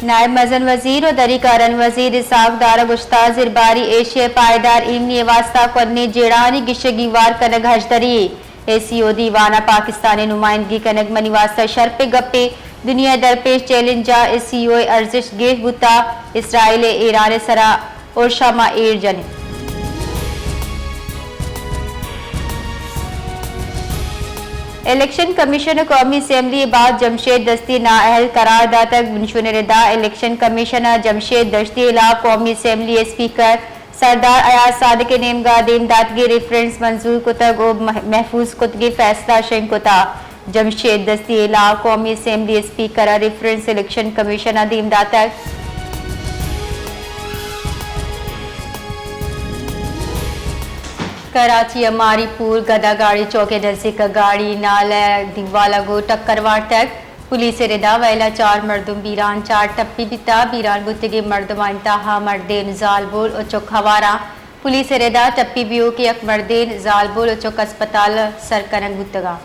نائب مزن وزیر و دری کارانی وزیر اسحاق ڈار ء گوشتگ، زرباری ایشی ء پائیدار ایمنی ء واستہ کوھنیں جیڑھانی گیشگیوار کنگ ہژدری۔ ایس سی او دیوان ء پاکستان ء نمائندگی کنگ منی واستہ شرپیں گپے، دنیا ء درپیش چیلنجاں ایس سی او ء ارزشت گیش بوتگ، اسرائیل ء ایران ء سرا ارشا ما ایر جنیں۔ الیکشن کمیشن ء قومی اسمبلی ء باز جمشید دستی نااہل قرار داتگ، بنشون ء ردا الیکشن کمیشن ء جمشید دشتی ء ہلاپ قومی اسمبلی ء اسپیکر سردار ایاز صادق ء نیمگا دیم داتگیں ریفرنس منظور کتگ و مح-، محفوظ کتگیں فیصلہ شنگ کتگ۔ جمشید دستی ء ہلاپ قومی اسمبلی اسپیکر ء ریفرنس الیکشن کمیشن ء دیم داتگ۔ کراچی ء ماری پور گدا گاڑی چوک ء نزیک ء گاڑی نالہ دیوال ء گوں ٹکر وارتگ۔ پولیس ء ردا ویل ء چار مردم بیران، چار ٹپی بیتا۔ بیران بوتگیں مردمانی تہا مردین، زالبول و چک ہواراں۔ پولیس ء ردا ٹپی بیوک ء یک مردین، زالبول و چک اسپتال ء سر کنگ بوتگاں۔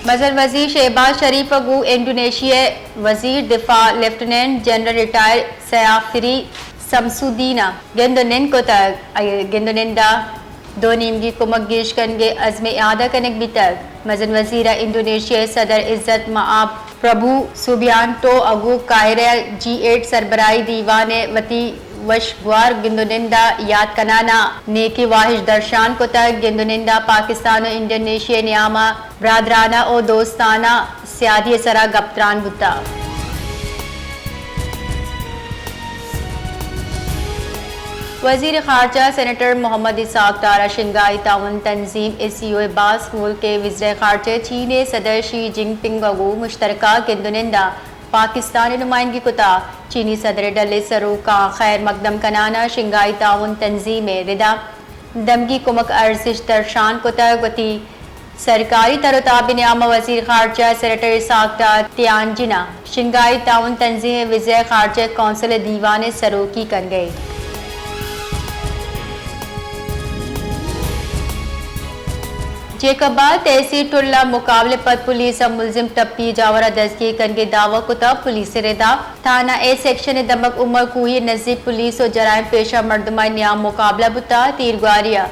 مزن وزیر شہباز شریف ء گوں انڈونیشیا ء وزیر دفاع لیفٹیننٹ جنرل ریٹائر سیافری سمسودین ء گند و نند کتگ۔ آئی ء گند و نند ء دو نیمگی کمک گیش کنگ ء عزم ء اعادہ کنگ بیتگ۔ مزن وزیر ء انڈونیشیا ء صدر عزت مآب پربھو سوبیانٹو ء گوں قاہرہ ء جی ایٹ سربراہی دیوان ء وتی وشگوار گند و نند ء یات کنان ء نیکی واہش درشان کتگ۔ گند و نند ء پاکستان و انڈونیشیا ء نیام ء برادرانہ و دوستانہ سیادی ء سرا گپ تران بوتگ۔ وزیر خارجہ سینیٹر محمد اسحاق ڈار ء شنگھائی تعاون تنظیم ایس سی او ء باس ملک ء وزرائے خارجہ چین ء صدر شی جن پنگ ء گوں مشترکہ گند و نند ء پاکستان ء نمائندگی کتگ۔ چینی صدر ء ڈل ء سروکاں خیر مقدم کنان ء شنگھائی تعاون تنظیم ء ردا دمگی کمک ء ارزشت درشان کتگ۔ وتی سرکاری تر و تاب ء نیام ء وزیر خارجہ سینیٹر اسحاق ڈار تیانجن ء شنگھائی تعاون تنظیم ء وزرائے خارجہ کونسل ء دیوان ء سروکی کنگ ء انت۔ جیکب آباد تحصیل ٹل ء مقابلہ ء پد پولیس ء ملزم ٹپی جاور ء دزگیر کنگ ء دعوی کتگ۔ پولیس ء ردا تھانہ اے سیکشن ء دمگ عمر کوہی ء نزیک پولیس و جرائم پیشہ مردمانی نیام مقابلہ بوتگ۔ تیرگواری ء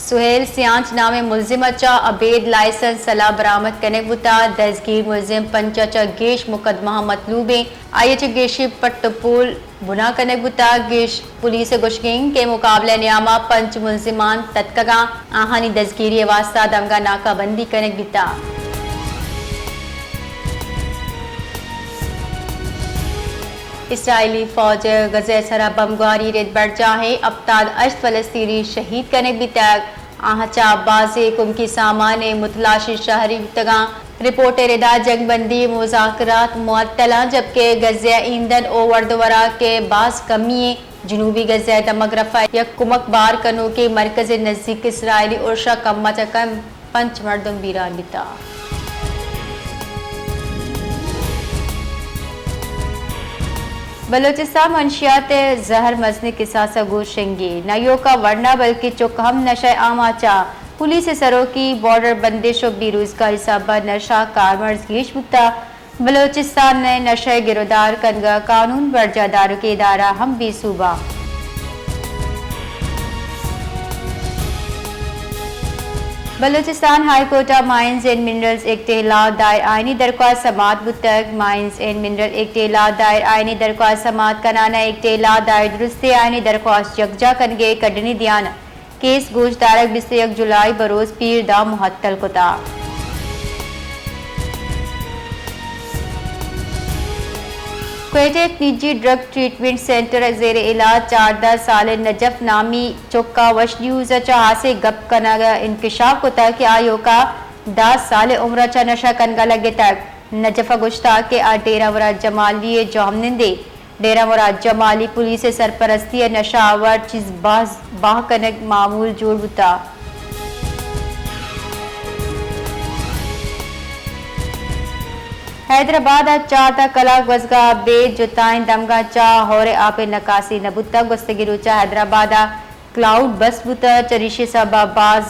سہیل سیانچ نامیں ملزم ء چہ ابید لائسنس سلاہ برآمد کنگ بوتگ۔ دزگیر ملزم پنچ ء چہ گیش مقدمہاں مطلوب انت۔ آئی ء چہ گیشیں پٹ ء پول بنا کنگ بوتگ۔ گیش پولیس ء گوشگ انت کہ مقابلہ ء نیام ء پنچ ملزمان تتکگ انت، آہانی دزگیری ء واستہ دمگاں ناکہ بندی کنگ بیتگ۔ اسرائیلی فوج ء غزہ ء سرا بمبگواری رد، برجاہیں ہپتاد ہشت فلسطینی شہید کنگ بیتگ۔ آہاں چہ بازیں کمکی سامان ء متلاشی شہری بوتگاں۔ رپورٹ ء ردا جنگ بندی مذاکرات معطل آں، جبکہ غزہ ء ایندھن و وردوراک ء باز کمی ایں۔ جنوبی غزہ ء دمگ رفح ء یک کمک بار کنوکیں مرکز ء نزیک اسرائیلی ارش ء کم ء چہ کم پنچ مردم بیران بیتگ۔ بلوچستان منشیات ء زہر مزنیں کساس ء گوں شنگی، نہ ایوک ء ورنا بلکیں چک ہم نشہ ء آماچ ء۔ پولیس ء سروکی بارڈر بندش و بے روزگاری سبب ء نشہ کارمرز گیش بوتگ۔ بلوچستان ء نشہ ء گرودار کنگ ء قانون برجاہ داروکیں ادارہ ہم بے سوب ء۔ بلوچستان ہائی کورٹ ء مائنز اینڈ منرلز ایکٹ ء ہلاپ دائر آئینی درخواست سماعت بوتگ۔ مائنز اینڈ منرل ایکٹ ء ہلاپ دائر آئینی درخواست سماعت کنان ء ایکٹ ء ہلاپ دائر درستیں آئینی درخواست یکجا کنگ ء کڈنی دیان کیس گوش دارگ بیست و یک جولائی بروز پیر داں معطل کتگ۔ کوئٹہ ء یک نجی ڈرگ ٹریٹمنٹ سینٹر ء زیر علاج چاردہ سالیں نجف نامی چک ء وش نیوز ء چہ ہاسیں گپ کنگ ء انکشاف کتگ کہ آ ایوک ء دہ سالیں عمر ء چہ نشہ کنگ ء لگتگ۔ نجف ء گوشتگ کہ آ ڈیرہ مراد جمالی ء جاہمنندے۔ ڈیرہ مراد جمالی پولیس ء سرپرستی ء نشہ آور چیز باز باہ کنگ معمول جوڑ بوتگ۔ حیدرآباد ء چار تا کلاک گوزگ ء ابید جتائیں دمگاں چہ ہور ء آپ ء نکاسی نہ بوتگ۔ گوستگیں روچ ء حیدرآباد ء کلاؤڈ بسٹ بوتگ، چریشی ء سبب ء باز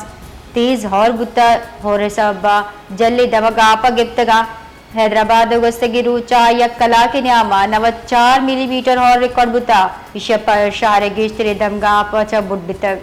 تیز ہور بوتگ، ہور ءِ سبب ءَ جھل ءِ دمگ آپ ءَ گپتگ ءُ حیدرآباد ءَ گوستگیں روچ ءَ یک کلاک ءِ نیام ءَ نود چار ملی میٹر ہور ریکارڈ بوتگ، ایشی ءَ پہ شہر ءِ گیشتریں دمگاں آپ ءَ چہ بڈ بیتگ۔